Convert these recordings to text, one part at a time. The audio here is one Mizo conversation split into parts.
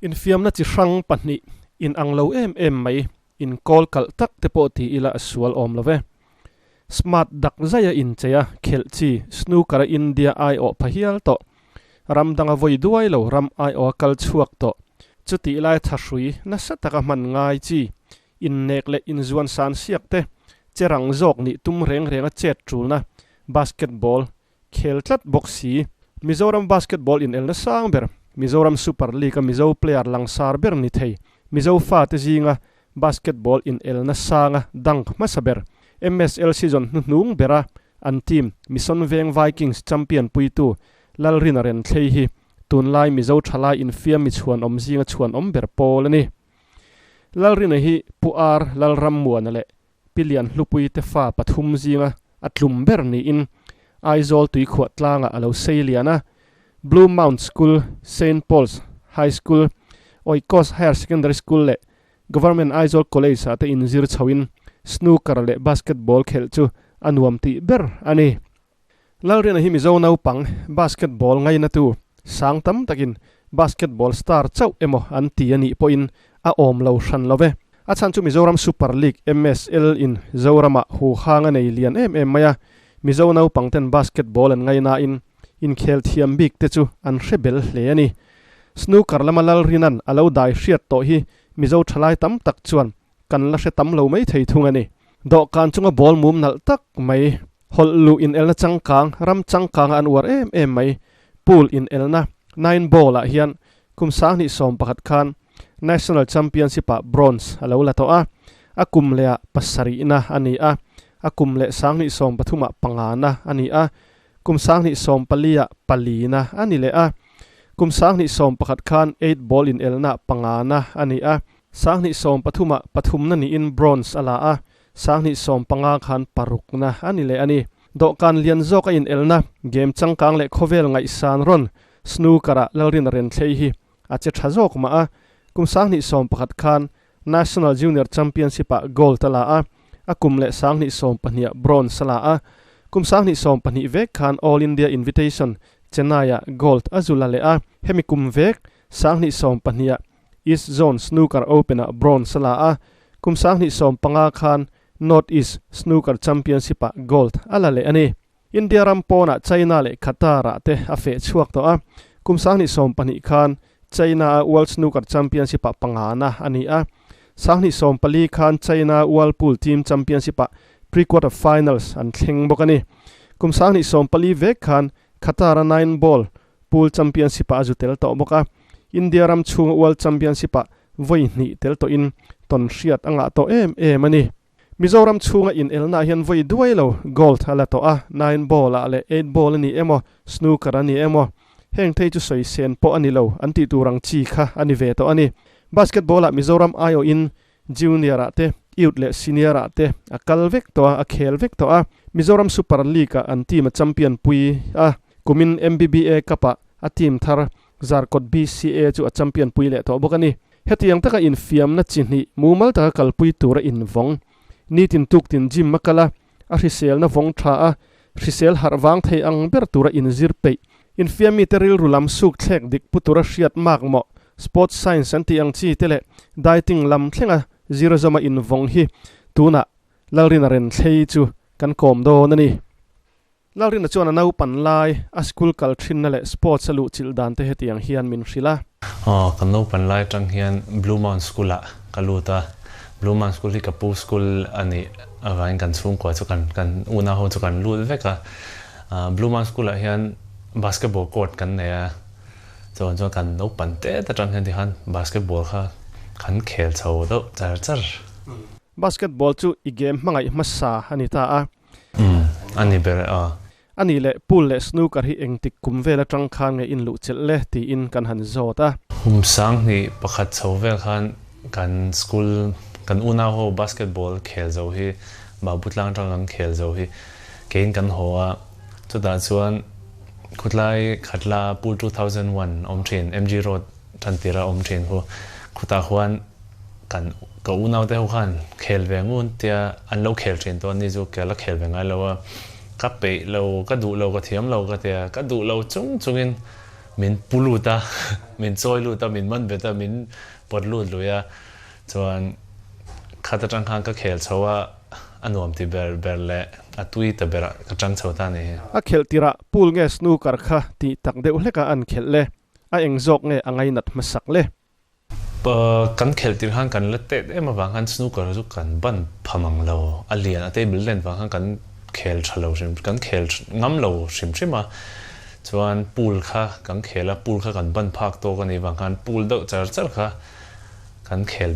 Infiamna chi hrang pahnih inang lo em em mai, inkawl kalh tak te pawh ti ila a sual awm lo ve. Smart dak zaia inchei a khelh chi snooker a India aiawh pha hial tawh. Ram danga vawi duai lo ram aiawha kal chhuak tawh. Chutih lai thahrui nasa taka hman ngai chi innek leh inzuan san siak te, che rang zawk nih tum reng renga chet tulna basketball khel tlat bawk si. Mizoram basketball inelna sang ber, Mizoram Super League-a Mizo player langsar ber ni thei, Mizo fate zinga basketball inelna sanga dunk hmasa ber, MSL season hnuhnung bera an team Mission Veng Vikings champion puitu Lalrina Renthlei hi tunlai Mizo thalai infiam mi chhuanawm zinga chhuanawm ber pawl a ni. Lalrina hi Pu Ar Lalrammuana leh Pi Lian Hlupui te fa pathum zinga a tlum ber niin Aizawl tuikhuah tlangah a lo sei lian a, Blue Mount School, Saint Paul's High School, Oikos Higher Secondary School leh Government Aizawl College ah te inzir chhoin snooker leh basketball khelh chu a nuam tih ber a ni. Lalriana hi Mizo naupang basketball ngainatu sang tam takin basketball star chauh emaw an ti a nih pawhin a awm lo hran lo ve. A chhan chu Mizoram Super League, MSL, in Zoramah huhang a nei lian em em mai a, Mizo naupang ten basketball an ngainain inkhel thiam bik te chu an hre bel hle a ni. Snooker lama Lalrina'n a lo dai hriat tawh hi Mizo thalai tam tak chuan kan la hre tam lo mai thei thung a ni. Dawhkan chunga ball mum nalh tak mai, hawlh luh inelna changkang, ram changkanga an uar em em mai, pool inelna, nine ball ah hian kum 2011 khan National Championship ah bronze a lo la tawh a, a kum leh ah pasarihna a ni a, a kum leh 2013 ah pangana a ni a, kum 2014 ah palina a ni leh a, kum 2011 khan eight ball inelna ah pangana a ni a. 2013 ah pathumna niin bronze a la a, 2015 khan parukna a ni leh a ni. Dawhkan lian zawk a inelna game changkang leh khawvel ngaihsan rawn snooker ah Lalrina Renthlei hi a che tha zawk mah a, kum 2011 khan National Junior Championship ah gold a la a, a kum leh 2020 ah bronze a la a, kum 2022 vek khan All India Invitation Chennai ah gold a zu la leh a, hemi kum vek 2022 ah East Zone Snooker Open-ah bronze a la a, kum 2015 khan North East Snooker Championship-ah gold a la leh a ni. India ram pawnah China leh Qatar-ah te a feh chhuak tawh a, kum 2022 khan China-a World Snooker Championship-ah pangana a ni a, 2024 khan China World Pool Team Championship-ah pre-quarter finals an thleng bawk a ni. Kum 2024 vek khan Qatar-a nine ball Pool Championship-ah a zu tel tawh bawk a, India ram chhunga World Championship-ah vawi hnih tel tawhin tawn hriat a ngah tawh em em a ni. Mizoram chhunga inelnaah hian vawi duai lo gold a la tawh a, nine ball-ah leh eight ball a ni emaw, snooker a ni emaw, heng thei chu sawi sen pawh a ni lo an tih tur ang chi kha a ni ve tawh a ni. Basketball-ah Mizoram aiawhin Junior-ah te, Youth leh Senior-ah te a kal vek tawh a, a khel vek tawh a. Mizoram Super League-ah an team a champion pui a, kumin MBBA Cup-ah a team thar Zarkawt BCA chu a champion pui leh tawh bawk a ni. Hetiang taka infiamna chi hnih mumal taka kalpui tura invawng, nitin tuktin gym a kal a, a hriselna vawng tha a, hrisel harh vang thei ang ber tura inzir peih. Infiamite rilru lam suk thlek dik pu tura hriat mak maw? Sports science an tih ang chi te leh dieting lam thlenga zir zawma invawng hi tunah Lalrina Renthlei chu kan kawm dawn a ni. Lalrina chuan a naupan lai a school kal thinna leh sports a luhchilh dan te hetiang hian min hrilh a. Aw, kan naupan lai atang hian Blue Mount School ah ka lut a, Blue Mount School hi ka pu school a nih avangin kan chhungkua chu kan kan unau ho chu kan lut vek a. Blue Mount School ah hian basketball court kan nei a, chuan chuan kan naupan tet atang hian tikhan basketball kha kan khel chho deuh char char. Basketball chu i game hmangaih hmasa a ni ta a. Umm, a ni ber a. A nih leh pool leh snooker hi engtik kum vel atang khan nge in luh chelh le tiin kan han zawt a. Kum 2001 chho vel khan kan school kan unau ho basketball khel zo hi Babu tlang atang kan khel zo hi keiin kan haw a, chutah chuan khutlai khatla pool 2001 awm thin MG road tantira awm thin khu khutah khuan Kan ka unaute ho khan khel ve ngun tia an lo khel thin tawh a ni chu ka la khel ve ngai lo a, ka peih lo, ka duh lo, ka thiam lo ka tia, ka duh lo chung chungin min pu lut a, min chawi lut a, min man bet a, min pawt lut lui a, chuan khat atang khan ka khel chho a, a nuam ti ber ber leh a tui ta berah ka tang chho ta a ni hi. A khelh tirah pool nge snooker kha tih tak deuh hlekah an khelh le, a eng zawk nge a ngainat hmasak le? Kan khelh tir khan kan la tet em avang khan snooker chu kan ban pha mang lo, a lian a table len vang khan kan khel tha lo hrim, kan khel ngam lo hrim hrim a, chuan pool kha kan khel a, pool kha kan ban phak tawk a nih vang khan pool deuh char char kha kan khel,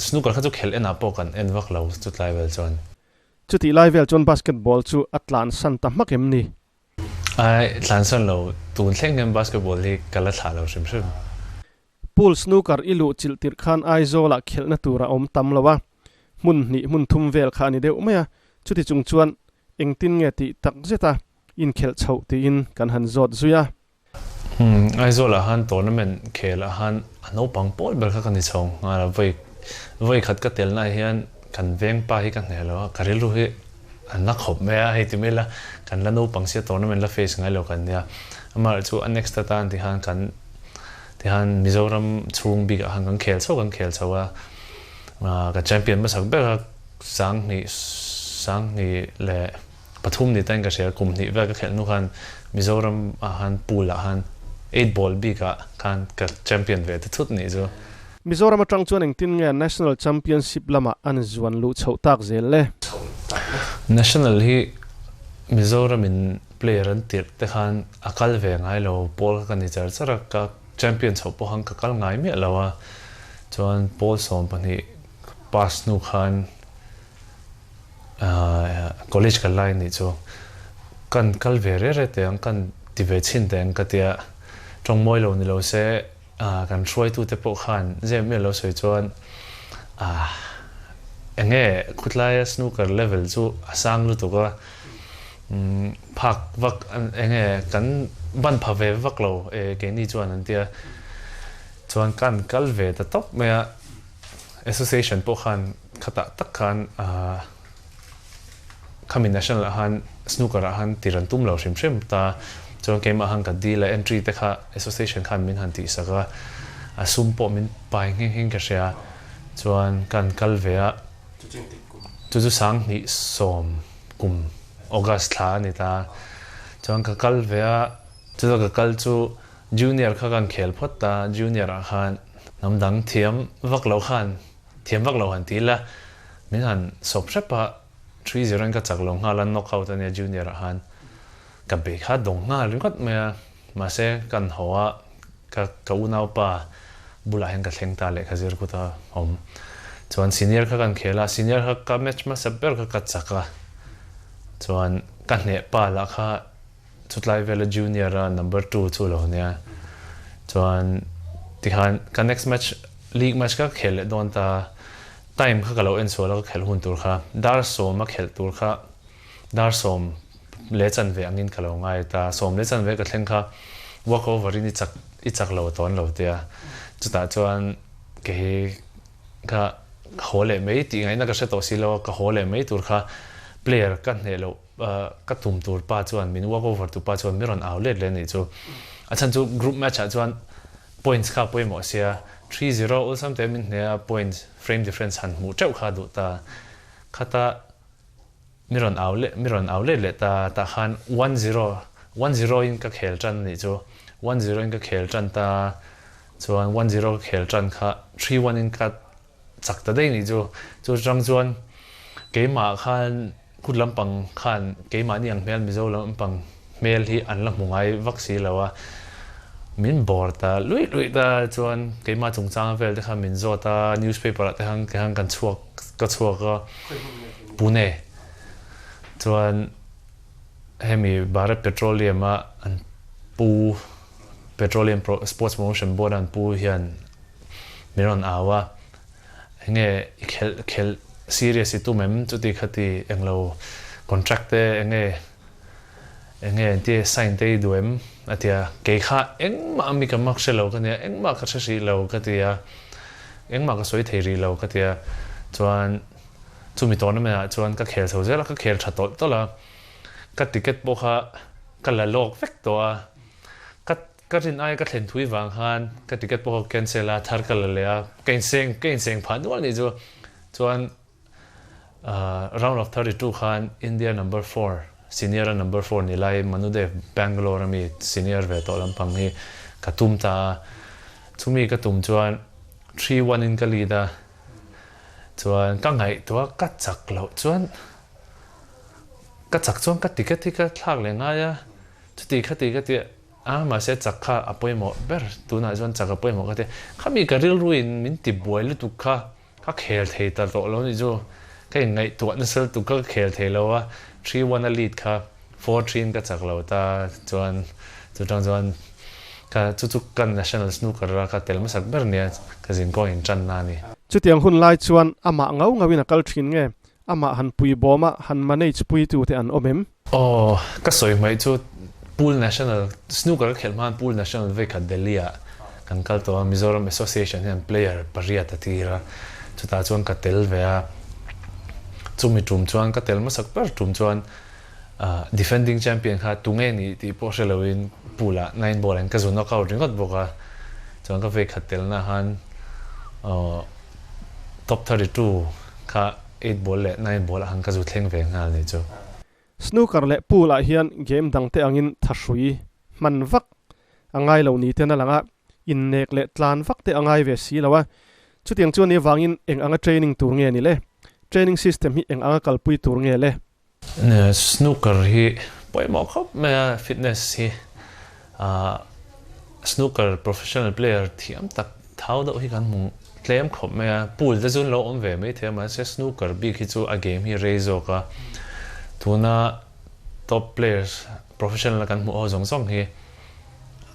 snooker kha chu khelh enah pawh kan en vak lo chutlai vel chuan. Chutih lai vel chuan basketball chu a tlansan ta hmak em ni? Ai, tlansan lo, tun thleng hian basketball hi ka la thlah lo hrim hrim. Pool snooker i luh chilh tirh khan Aizawlah khelhna tur a awm tam lo a, hmun hnih hmun thum vel kha a ni deuh mai a, chuti chung chuan engtin nge tih tak zeta inkhelh chhoh tiin kan han zawt zui a. Aizawlah khan tournament khelah khan a naupang pawl ber kha ka ni chho nghal a, vawi vawi khat ka telnaah hian kan vengpa hi ka hneh lo a, ka rilru hi a na khawp mai a, hei ti mai ila kan la naupang sia tournament la face ngai lo kan nia, amaherawhchu a next atan ti khan kan ti khan Mizoram chhung bikah khan kan khel chho kan khel chho a, ka champion hmasak ber a sanghnih sanghnih leh. Pathum ni tain ka hria, kum hnih vel ka khelh hnu khan Mizoram ah khan pool ah khan eight ball bik ah khan ka champion ve ta thut nih chu. Mizoram atang chuan engtin nge National Championship lamah an zuan luh chhoh tak zel le? National hi Mizoram in player an tirh te khan a kal ve ngai lo, pawl kha ka ni char char a, ka champion chhoh pawh khan ka kal ngai miah lo a, chuan pawl 12 pass hnu khan College kal lai nih chu kan kal ve re re teh ang, kan ti ve chhin teh ang ka tia, tawng mawi lo ni lo se kan hruaitute pawh khan zem miah lo sawi chuan eng nge khutlaia snooker level chu a sang lutuk a, phak vak eng nge kan ban pha ve vak lo e keini chuan an tia, chuan kan kal ve ta tawp mai a, association pawh khan Khatah tak khan khami national ah khan snooker ah khan tir an tum lo hrim hrim ta chuan keimah khan ka deal a entry te kha association khan min han tihsak a a sum pawh min pai ngheng ngheng ka hria chuan kan kal ve a chu chu sanghnih sawm kum August thla a ni ta chuan ka kal ve a chuta ka kal chu junior kha kan khel phawt ta junior ah khan hnam dang thiam vak lo khan Thiam vak lo han ti ila, min han sawp hrep a, 3-0 in ka chak lo nghal a, knock out a nia junior ah khan ka bei kha dawng nghal ringawt mai a, mahse kan haw a, ka ka unaupa bulah hian ka thleng ta lehkha zir kut a awm. Chuan senior kha kan khel a, senior kha ka match hmasa ber kha ka chak a, chuan ka hneh pa lah kha Chutlai vela junior a number two chu lo nia. Chuan tikhan ka next match league match ka khel leh dawn ta time kha ka lo en sual a ka khelh hun tur kha dar sawm a khelh tur kha dar sawm leh chanve angin ka lo ngai ta sawm leh chanve ka thleng kha walk over in i chak i chak lo tawn lo tia chutah chuan kei ka haw leh mai tih ngaihna ka hre tawh si lo a ka haw leh mai tur kha player ka hneh loh Ka tum tur pa chuan min walk over tu pa chuan min rawn au let leh anih chu. A chhan chu group match ah chuan points kha a pawimawh sia, 3-0 awlsam te min hne a points frame difference han hmuh teuh kha a duh ta. Khata mi rawn au leh mi rawn au let leh ta tah khan 1-0 1-0 in ka khel tan anih chu. 1-0 in ka khel tan ta chuan 1-0 ka khel tan kha 3-1 in ka chak ta daih nih chu. Chu chang chuan keimah khan kut lampang khan keimahni ang hmel Mizo lampang hmel hi an la hmu ngai vak si lo a, min bawr ta luih luih ta chuan keimah chungchang vel te khan min zawt a, newspaper ah te khan ti khan kan chhuak ka chhuak a Pune chuan hemi Bharat Petroleum a an pu Petroleum Sports Promotion Board a an pu hian min rawn au a, enge i khelh khelh serious i tum em chuti khati englo contract te enge enge an tia sign te i duh em a ti a, kei kha engmah mi ka mak hre lo ka nia engmah ka hre hrih lo ka ti a, engmah ka sawi thei rih lo ka ti a, chuan chumi tournament ah chuan ka khel chho zel a, ka khel tha tawlh tawlh a, ka ticket pawh kha ka la lawk vek tawh a, ka. Ka rin aia ka thlen thui vang khan ka ticket pawh ka cancel a, thar ka la leh a, ka inseng ka inseng phah nual nih chu. Chuan round of 32 khan India number four, senior a number four ni lai Manudev Bangalore ami senior ve tawh lampang hi ka tum ta a. Chumi ka tum chuan 3-1 in ka lead a, chuan ka ngaihtuah ka chak loh chuan ka chak chuan ka ticket hi ka thlak leh ngai a. Chuti khati ka ti a, mahse chak kha a pawimawh ber, tunah chuan chak a pawimawh ka ti a. Khami ka rilruin min ti buai lutuk kha ka khel thei ta tawh lo nih chu, ka inngaihtuah nasa lutuk kha ka khel thei lo a, 3-1 a lead kha 4-3 in ka chak lo ta chuan chutang chuan ka chu chu ka national snooker a ka tel hmasak ber nia ka zinkawng in tan na a ni. Chutiang hun lai chuan amah ngau ngauin a kal thin nge? Amah han pui bawma han manage puitute an awm em? Aw, ka sawi hmaih chu Pool National, Snooker ka khelh hmain Pool National vekhat Delhi ah kan kal tawh a, Mizoram Association hian player pariat a tir a, chutah chuan ka tel ve a, chumi tum chuan ka tel hmasak ber tum chuan defending champion kha tunge nih tih pawh hre loin pool ah nine ball in ka zu knock out ringawt bawk a, chuan ka vekhat telna khan top 32 kha eight ball leh nine ball ah khan ka zu thleng ve nghal nih chu. Snooker leh pool ah hian game dang te angin thahrui hman vak a ngai lo ni ten a lang a, innek leh tlan vak te a ngai ve si lo a. Chutiang chuan ni avangin eng anga training tur nge ni le? Training system hi eng anga kalpui tur nge le? Snooker hi pawimawh khawp mai a, fitness hi snooker professional player thiam tak thau deuh hi kan hmu tlem khawp mai a, pool te chu an lo awm ve maithei a mahse snooker bik hi chu a game hi rei zawk a, tuna top players professional a kan hmuh ho zawng zawng hi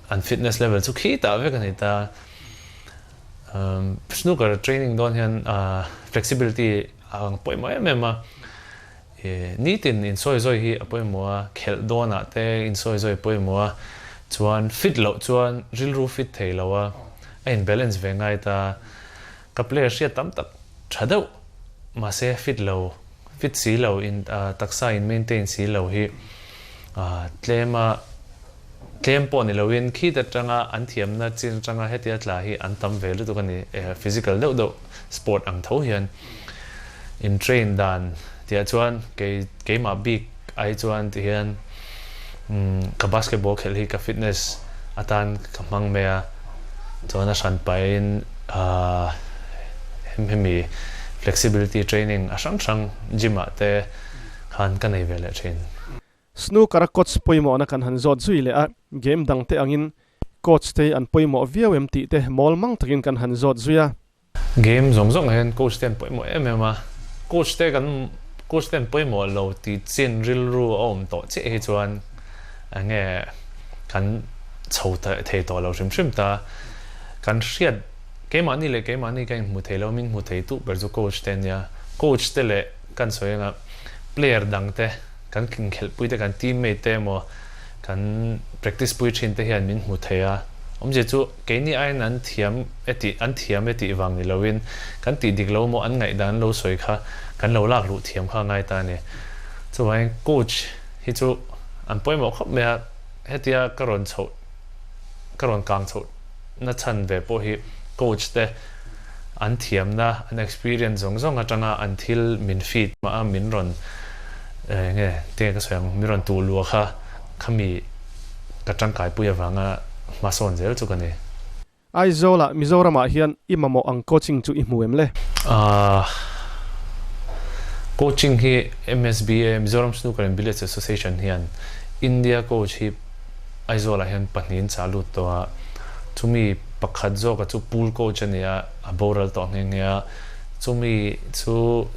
an fitness level chu khitah vek a ni ta. Snooker training dawn hian flexibility a ang pawimawh em em a, nitin insawi zawi hi a pawimawh a, khelh dawnah te insawi zawi pawimawh a, chuan fit loh chuan rilru fit thei lo a, a in balance ve ngai ta, ka player hriat tam tak tha deuh mahse fit lo, fit si lo in taksa in maintain si lo hi tlem a tlem pawh ni loin khit atanga an thiamna chin atanga hetia tla hi an tam ve lutuk a ni, physical deuh deuh sport ang tho hian in train dan tihah chuan kei keimah bik ai chuan ti hian ka basketball khelh hi ka fitness atan ka hmang mai a, chuan a hran pahin hemi flexibility training a hrang hrang gym ah te khan ka nei ve leh thin. Snooker a coach pawimawhna kan han zawt zui leh a, game dang te angin coach te an pawimawh viau em tih te mawl mang takin kan han zawt zui a. Game zawng zawng ah hian coach te an pawimawh em em a, coach te kan coach te an pawimawh lo tih chin rilru a awm tawh chiah hi chuan eng nge kan chho thei tawh lo hrim hrim ta. Kan hriat keimahni leh keimahni ka inhmu thei lo, min hmu thei tuh ber chu coach te ania. Coach te leh kan sawi anga player dang te kan inkhelhpui te, kan teammate te emaw kan practice pui thin te hian min hmu thei a, awmzia chu keini aiin an thiam e tih, an thiam e tih vang ni loin kan tih dik lo maw an ngaihdan an lo sawi kha kan lo lak luh thiam kha a ngai ta a ni. Chuvangin coach hi chu an pawimawh khawp mai a, hetia ka rawn chhoh, ka rawn kang chhoh na chhan ve pawh hi coach te an thiamna, an experience zawng zawng atanga an thil min feed mah a, min rawn eng nge tinge ka sawi ang, min rawn tuh luah kha khami ka tangkaipui avanga hmasawn zel chu ka ni. Aizawlah Mizoramah hian i mamawh ang coaching chu i hmu em le? Ahh coaching hi MSBA, Mizoram Snooker and Billiards Association hian India coach hi Aizawlah hian pahnihin chah lut tawh a, chumi pakhat zawka chu pool coach a ni a, a boral tawh nghe nghe a, chumi chu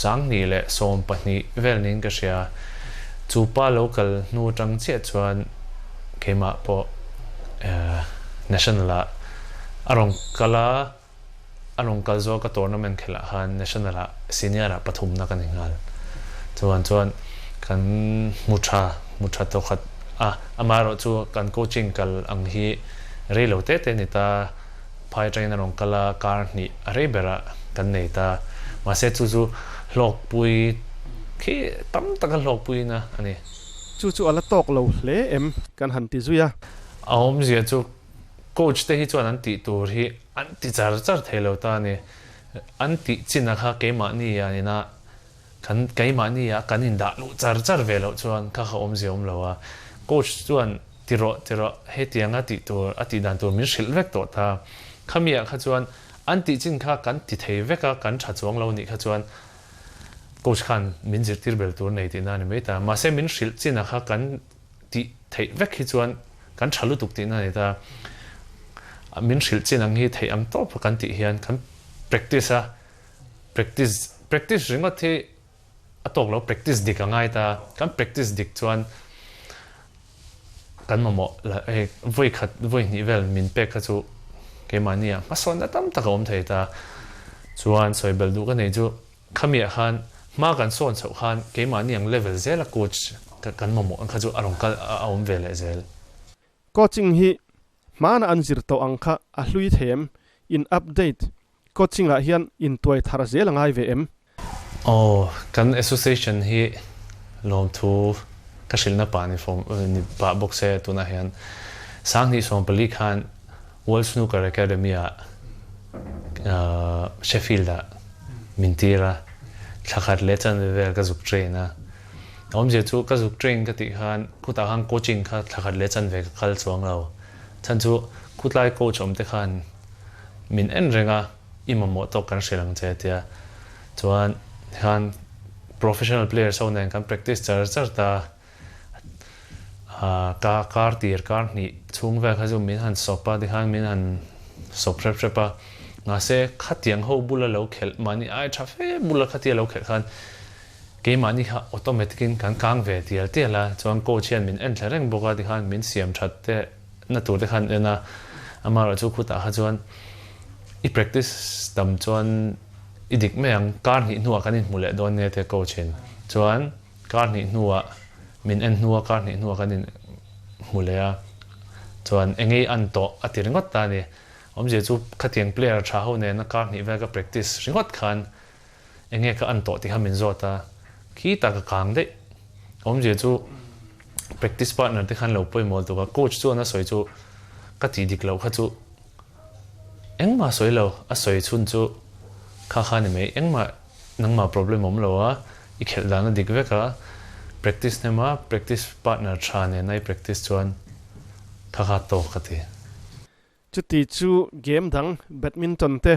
2017 vel niin ka hria, chu pa lo kal hnu atang chiah chuan keimah pawh national ah a rawn kal a, a rawn kal zawk a tournament khelh ah khan national ah senior ah pathumna ka ni nghal. Chuan chuan kan hmu tha, hmu tha tawkhat a, amaherawh chu kan coaching kal ang hi rei lo te te ni ta, phai atangin a rawn kal a, kar hnih a rei berah kan nei ta. Mahse chu chu hlawkpui khi tam taka hlawkpuina a ni. Chu chu a la tawk lo hle em kan han ti zui a. A awmzia chu coach te hi chuan an tih tur hi an ti char char thei lo ta a ni. An tih chin a kha keimahni ah ina kan keimahni ah kan indah luh char char ve loh chuan kha kha awmzia awm lo a. Coach chuan ti rawh ti rawh hetianga tih tur a tih dan tur min hrilh vek tawh ta. Khami ah kha chuan an tih chin kha kan ti thei vek a, kan tha chuang lo nih kha chuan coach khan min zirtir bel tur nei tihna a ni mai ta. Mahse min hrilh chin ah kha kan tih theih vek hi chuan kan tha lutuk tihna a ni ta. Min hrilh chin ang hi theih ang tawp a kan tih hian kan practice a, practice practice ringawt hi a tawk lo, practice dik a ngai ta. Kan practice dik chuan kan mamawh la hei vawi khat vawi hnih vel min pek kha chu keimahni ah hmasawnna tam tak a awm thei ta. Chuan sawi belh duh ka nei chu Khamiah khan hma kan sawn chhoh khan keimahni ang level zela coach kan mamawh ang kha chu a rawn kal a awm ve leh zel. Coaching hi hmana an zir tawh ang kha a hlui thei em? In update coaching ah hian in tuai thar zel a ngai ve em? Aw, kan association hi lawmthu ka hrilhna pah ni fawm ni pah bawk se tunah hian 2014 khan World Snooker Academy ah Sheffield ah min tir a, thla khat leh chanve vel ka zuk train a. A awmzia chu ka zuk train ka tih khan khutah khan coaching kha thla khat leh chanve ka kal chuang lo. Chhan chu khutlai coach awm te khan min en reng a, i mamawh tawk kan hrilh ang che tia. Chuan tikhan professional players ho nen kan practice char char ta. Ka kar tir kar hnih chhung vel kha chu min han sawp a, tikhan min han sawp hrep hrep a. Mahse khatiang ho bula lo khelh mahni ai tha fe bula khatia lo khelh khan keimahni kha automatic in kan kang ve tial tial a, chuan coach hian min en thla reng bawk a, tikhan min siam that te na tur te khan en a. Amaherawhchu khutah kha chuan i practice tam chuan i dik mai ang, kar hnih hnuah kan inhmu leh dawn nia tia coach in chuan Kar hnih hnuah min en hnua kar hnih hnuah kan in hmu leh a, chuan engei an tawh a ti ringawt ta a ni. Awmzia chu khatiang player tha ho nena kar hnih vel ka practice ringawt khan enge ka an tawh tih kha min zawt a, khitah ka kang daih. Awmzia chu practice partner te khan lo pawimawh tuk a, coach chuan a sawi chu ka tih dik loh kha chu engmah sawi lo, a sawi chhun chu kha kha ni mai, engmah Nangmah problem awm lo a, i khelh dan a dik vek a, practice hnem a, practice partner tha nen a i practice chuan kha kha tawk ka ti. Chuti chu game dang badminton te,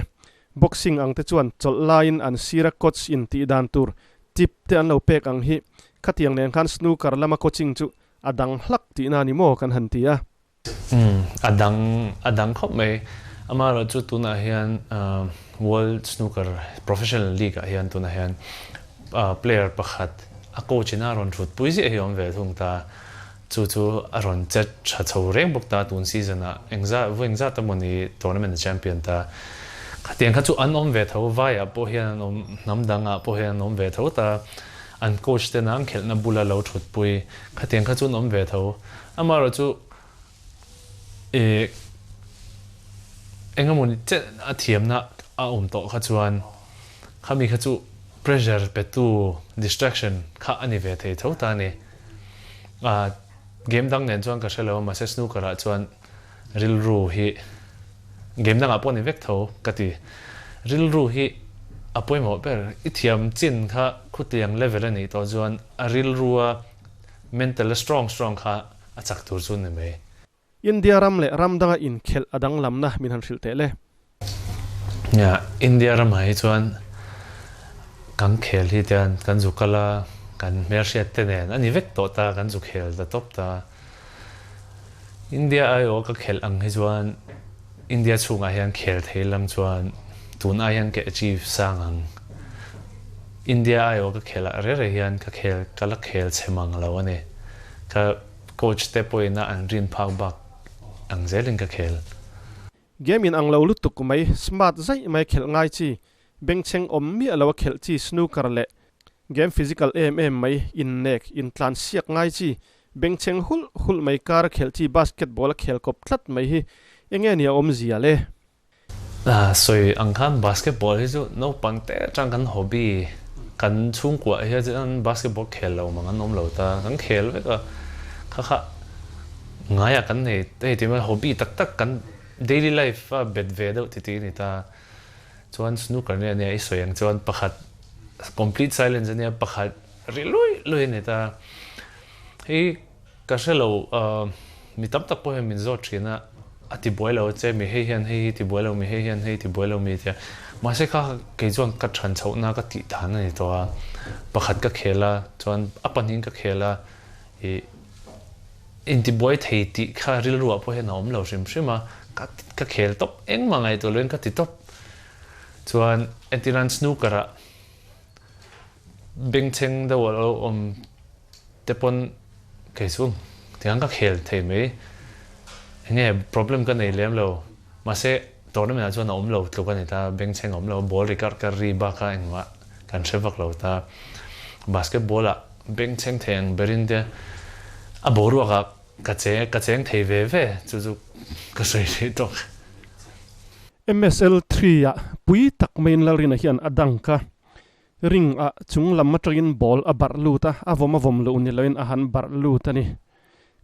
boxing ang te chuan chawlh laiin an sira coach in tih dan tur tip te an lo pek ang hi khatiang nen khan snooker lama coaching chu a dang hlak tihna ni maw kan han ti a. Umm, a dang, a dang khawp mai. Amaherawh chu tunah hian World Snooker Professional League ah hian tunah hian player pakhat a coach in a rawn thut pui ziah hi a awm ve thung ta. Chu chu a rawn che tha chho reng bawk ta tun season ah engzah, vawi engzat emaw ni tournament a champion ta. Khatiang kha chu an awm ve tho, vai ah pawh hian an awm, hnam dang ah pawh hian an awm ve tho ta. An coach tena an khelhna bula lo thut pui, khatiang kha chu an awm ve tho. Amaherawh chu ih engemawni chen a thiamna a awm tawh kha chuan khami kha chu pressure petu distraction kha a ni ve thei tho ta a ni. Ah game dang nen chuan ka hre lo a mahse snooker ah chuan rilru hi game dangah pawh a ni vek tho ka ti. Rilru hi a pawimawh ber i thiam chin kha khutiang level a nih tawh chuan a rilrua Mental a strong strong kha a chak tur chu ni mai. India ram leh ram danga inkhelh a danglamna min han hrilh teh le. Nia, India ramah hi chuan kan khel hi tian kan zu kal a, kan hmelhriat te nen a ni vek tawh ta, kan zu khel ta tawp ta. India aiawh ka khelh ang hi chuan India chhungah hian khel thei lam chuan tun ai hian ka achieve sang ang. India aiawh ka khelh ah rere hian ka khel ka la khel chhe mang lo a ni. Ka coach te pawhin a an rin phak bak ang zelin ka khel. Game in ang lo lutuk mai, smart zaih mai khelh ngai chi, bengchheng awm miah lo a khelh chi snooker leh game physical em em mai, innek, intlan siak ngai chi, bengchheng hulh hulh mai kar a khelh chi basketball a khel kawp tlat mai hi enge ni a awmzia le? Sawi ang khan basketball hi chu naupang te atang kan hobby kan chhungkuah hian chuan basketball khel lo mang an awm lo ta, kan khel vek a, kha kha Ngaia kan nei hei ti mai hobby tak tak kan daily life a bet ve deuh ti ti a ni ta. Chuan snooker nia nia i sawi ang chuan pakhat complete silence ania pakhat ri lui lui a ni ta. Hei ka hre lo mi tam tak pawh hian min zawt thin a, a ti buai lo che mi hei hian hei hi ti buai lo mi hei hian hei ti buai lo mi tia. Mahse kha kei chuan ka than chhohna ka tih dan a ni tawh a, pakhat ka khel a chuan a pahnihin ka khel a ih Intibuai thei tih kha rilruah pawh hian a awm lo hrim hrim a, ka ka khel tawp engmah ngaihtuah loin ka ti tawp. Chuan entirnan snooker ah bengchheng deuh a lo awm te pawn kei chu tiang ka khel thei mai. Enge problem ka nei lem lo, mahse tournament ah chuan a awm lo tluk a ni ta, bengchheng a awm lo, ball ri karh karh ri bak a engmah kan hre vak lo ta. Basketball ah Bengchheng thei ang berin te a boruak ah ka che ka cheng thei ve ve chu chu ka sawi rih tawk. MSL three ah pui tak maiin Lalrina hian a dunk a, ring ah chung lam atangin ball a barh lut a, a vawm a vawm loh ni loin a han barh lut a ni.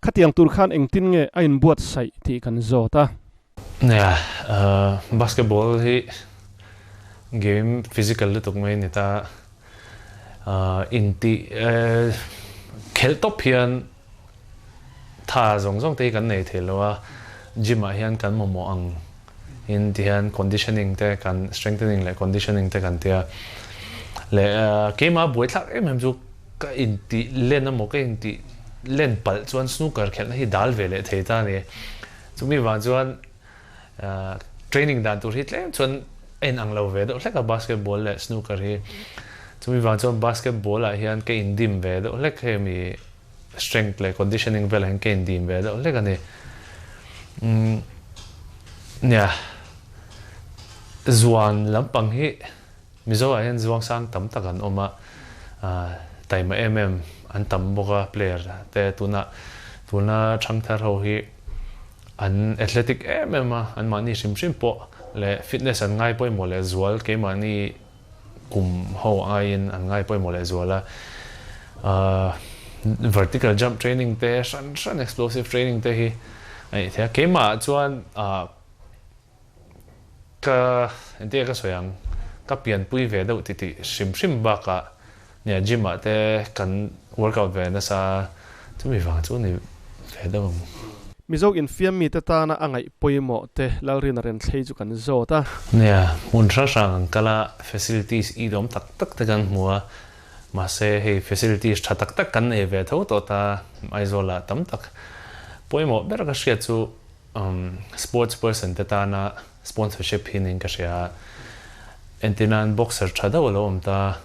Khatiang tur khan engtin nge a inbuatsaih tih kan zawt a. Nia, basketball hi game physical lutuk mai a ni ta. Intih khelh tawp hian tha zawng zawng te hi kan nei thei lo a, gym ah hian kan mamawh ang in ti hian conditioning te kan strengthening leh conditioning te kan tia. Leh keimah buaithlak em em chu Ka intih len emaw ka intih len palh chuan snooker khelhna hi dal ve leh thei ta a ni. Chumi vang chuan training dan tur hi tlem chuan a inang lo ve deuh hlek a basketball leh snooker hi. Chumi vang chuan basketball ah hian ka indim ve deuh hlek hemi strength leh conditioning velah hian ka indim ve deuh hlek a ni. Nia zuan lampang hi. Mizo ah hian zuang sang tam tak an awm a, taima em em an tam bawk a player te tuna tuna thangthar ho hi an athletic em em a, an mahni hrim hrim pawh leh fitness an ngai pawimawh leh zual keimahni kum ho aiin an ngai pawimawh leh zual a, vertical jump training te hran hran explosive training te hi a nih theih a, keimah ah chuan Ka entir ka sawi ang, ka pianpui ve deuh ti tih hrim hrim bakah nia gym ah te kan workout ve nasa chumi vang chu ni ve deuh ang. Mizo infiam mite tana a ngaih pawimawh te Lalrina Renthlei chu kan zawt a. Nia, hmun hrang hrang an kal a, facilities i dawm tak tak te kan hmu a, mahse hei facilities tha tak tak kan nei ve tho tawh ta Aizawl ah tam tak pawimawh ber ka hriat chu Sports person te tana sponsorship hi niin ka hria a, entir nan boxer tha deuh a lo awm ta,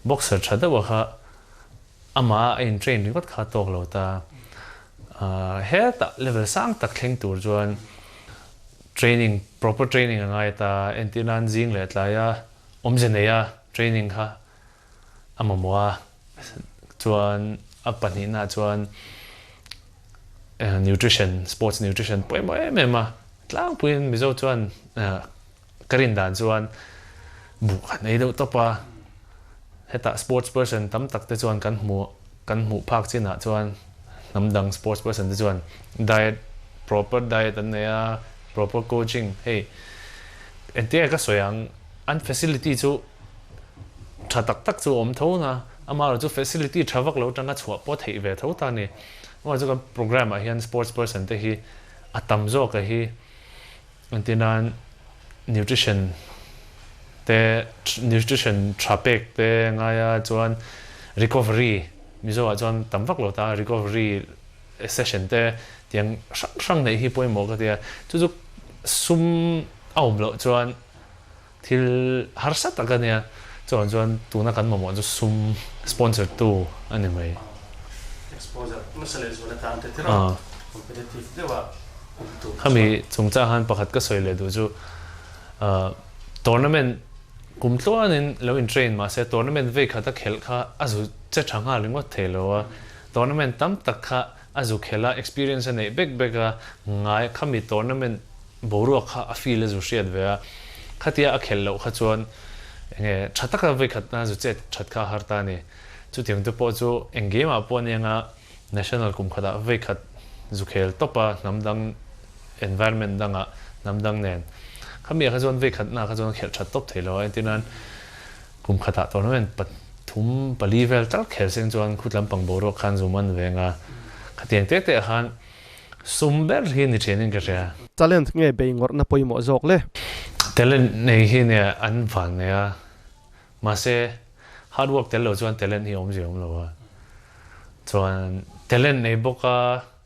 boxer tha deuh a kha amah a in train ringawt kha a tawk lo ta, hetah level sang tak thleng tur chuan training proper training a ngai ta, entir nan zing leh tlaia awmze neia training kha a mamawh a, chuan a pahnihna chuan nutrition, sports nutrition pawimawh em em a, tlangpuiin Mizo chuan ka rin dan chuan buh kan ei deuh tawp a, hetah sports person tam tak te chuan kan hmuh kan hmuh phak chinah chuan hnam dang sports person te chuan diet proper diet an nei a, proper coaching hei engtin nge ka sawi ang an facility chu Tha tak tak chu awm tho na, amaherawh chu facility tha vak lo atanga chhuah pawh theih ve tho ta a ni. Amaherawh chu kan programme ah hian sports person te hi a tam zawk a hi entir nan nutrition te nutrition tha pek te ngai a chuan recovery Mizo ah chuan tam vak lo ta recovery session te tiang hrang hrang neih hi pawimawh ka ti a, chu chu sum a awm loh chuan Thil harsa tak a nia, chuan chuan tuna kan mamawh chu sum sponsor tu a ni mai. Exposure nasa leh zual atan te thil competitive deuha awm tur chuan. Khami chungchang han pakhat ka sawi leh duh chu tournament kum tluanin lo in train mahse tournament vei khat a khelh kha a zu che tha nghal ringawt thei lo a, tournament tam tak kha a zu khelh a experience a neih bek bek a ngai khami tournament boruak kha a feel a zu hriat ve a, khatia a khelh loh kha chuan enge tha taka vawikhat na zu chet that kha a har ta a ni. Chutiang te pawh chu eng game ah pawh aniang a national kum khatah vawikhat zu khel tawp a, hnam dang environment dangah hnam dang nen khami ah kha chuan vei khatna kha chuan khelh that tawp thei lo a, entir nan kum khatah tournament pathum pali vel tal khel seng chuan khut lampang boruak khan zum an veng a, khatiang tek tek ah khan sum ber hi ni thian in ka hria. Talent nge bei ngawrhna pawimawh zawk le? Talent nei hi nia an van nei a, mahse hard work tel lo chuan talent hi awmzia awm lo a, chuan talent nei bawk a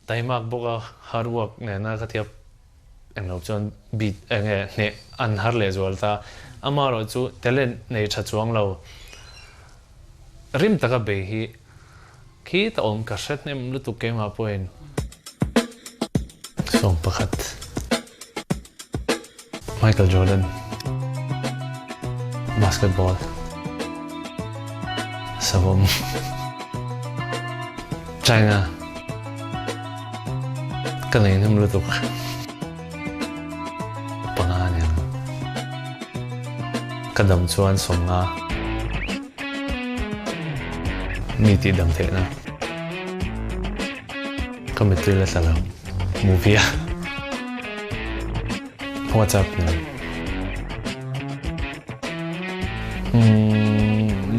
Taimak bawk a hard work nena ka thiap englo chuan beat enge hneh an har leh zual ta. Amaherawh chu talent nei tha chuang lo rim taka bei hi khi ta awm ka hre hnem lutuk keimah pawhin. Sawm pakhat Michael Jordan Basketball Savawm China Ka nei hnem lutuk panga a nia Ka dam chuan sawmnga Mi tih dam theihna Ka mittui la tla lo. Movie a WhatsApp nen. Umm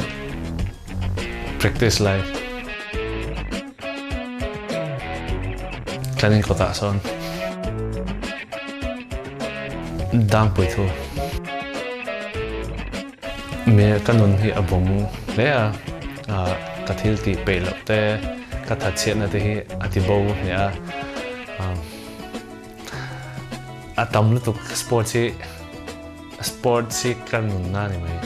practice lai. Kan in kawtah sawn dangpui thu. Me ka nun hi a bawm hle a, ka thil tih peih loh te, ka thatchhiatna te hi a ti bo hneh a, a tam lutuk sports hi sports hi ka nunna a ni mai.